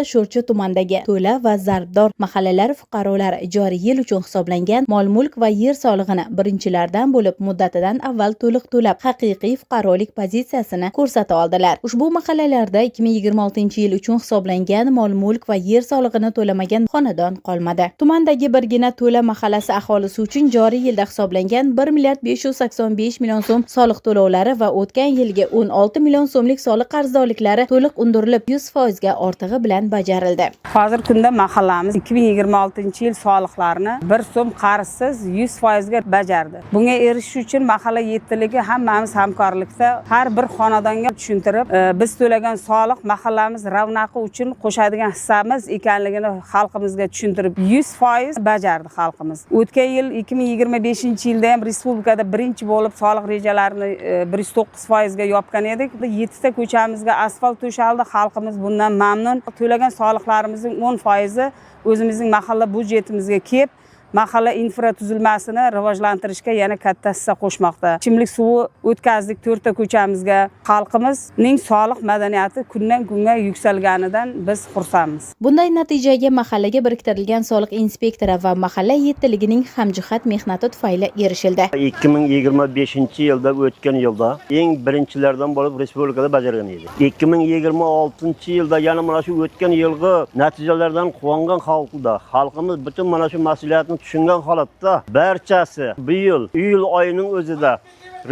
Sho'rchi tumanidagi To'la va Zarbdor mahallalari fuqarolari joriy yil uchun hisoblangan mol-mulk va yer solig'ini birinchilardan bo'lib muddatidan avval to'liq to'lab, haqiqiy fuqarolik pozitsiyasini ko'rsata oldilar. Ushbu mahallalarda 2026-yil uchun hisoblangan mol-mulk va yer solig'ini to'lamagan xonadon qolmadi. Tumandagi birgina To'la mahallasi aholisi uchun joriy yilda hisoblangan 1 milliard 585 million so'm soliq to'lovlari va o'tgan yilgi 16 million so'mlik soliq qarzdorliklari to'liq undirilib, 100% ga ortig'i bilan bajarildi. Hozirgi kunda mahallamiz 2026 yil soliqlarini bir so'm qarzsiz 100% ga bajardi. Bunga erishish uchun mahalla yettiligi hammamiz hamkorlikda har bir xonadonga tushuntirib, biz to'lagan soliq mahallamiz ravnaqi uchun qo'shadigan hissamiz ekanligini xalqimizga tushuntirib, 100% bajardi xalqimiz. O'tgan yil, 2025 yilda ham respublikada birinchi bo'lib soliq rejalarini 109% ga yopgan edik. Yettita ko'chamizga asfalt to'shaldi, xalqimiz bundan mamnun. To'lagan soliqlarimizning 10 foizi o'zimizning mahalla byudjetimizga kelib, mahalla infratuzilmasini rivojlantirishga yana katta hissa qo'shmoqda. Ichimlik suvi o'tkazdik to'rtta ko'chamizga. Xalqimizning soliq madaniyati kundan kunga yuksalganidan biz xursandmiz. Bunday natijaga mahallaga biriktirilgan soliq inspektori va mahalla yettiligining hamjihat mehnati tufayli erishildi. 2025 yilda, o'tgan yilda eng birinchilardan bo'lib respublikada bajargan edi. 2026 yilda yana mana shu o'tgan yilgi natijalardan quvongan xalqda, xalqimiz butun mana shu mas'uliyatni tushungan holatda barchasi bu yil iyul oyining o'zida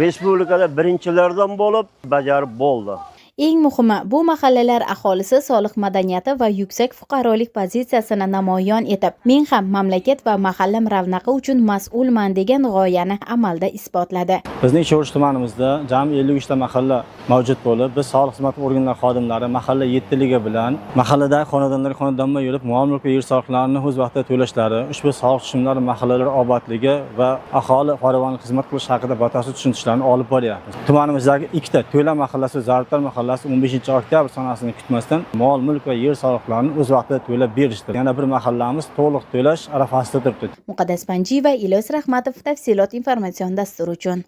respublikada birinchilardan bo'lib bajarib bo'ldi. Eng muhimi, bu mahallalar aholisi soliq madaniyati va yuksak fuqarolik pozitsiyasini namoyon etib, men ham mamlakat va mahallam ravnaqi uchun mas'ulman degan g'oyani amalda isbotladi. Bizning Sho'rchi tumanimizda jami 53 ta mahalla mavjud bo'lib, biz soliq xizmati organlari xodimlari mahalla yettiligi bilan mahalladagi xonadonlarga xonadonma yurib, mol mulk va yer soliqlarini o'z vaqtida to'lashlari, ushbu soliq tushumlari mahallalar obodligi va aholi farovonlik xizmat qilish haqida batafsil tushuntirishlarni olib boryapmiz. Tumanimizdagi ikkita, To'la mahallasi va Zarbdor mahallasi 15 oktyabr sanasini kutmasdan mol mulk va yer soliqlarini o'z vaqtida to'lab berishdi. Yana bir mahallamiz to'liq to'lash arafasida turibdi. Muqaddas Panjiyeva, Ilyos Rahmatov, "Tafsilot" informatsion dasturi uchun.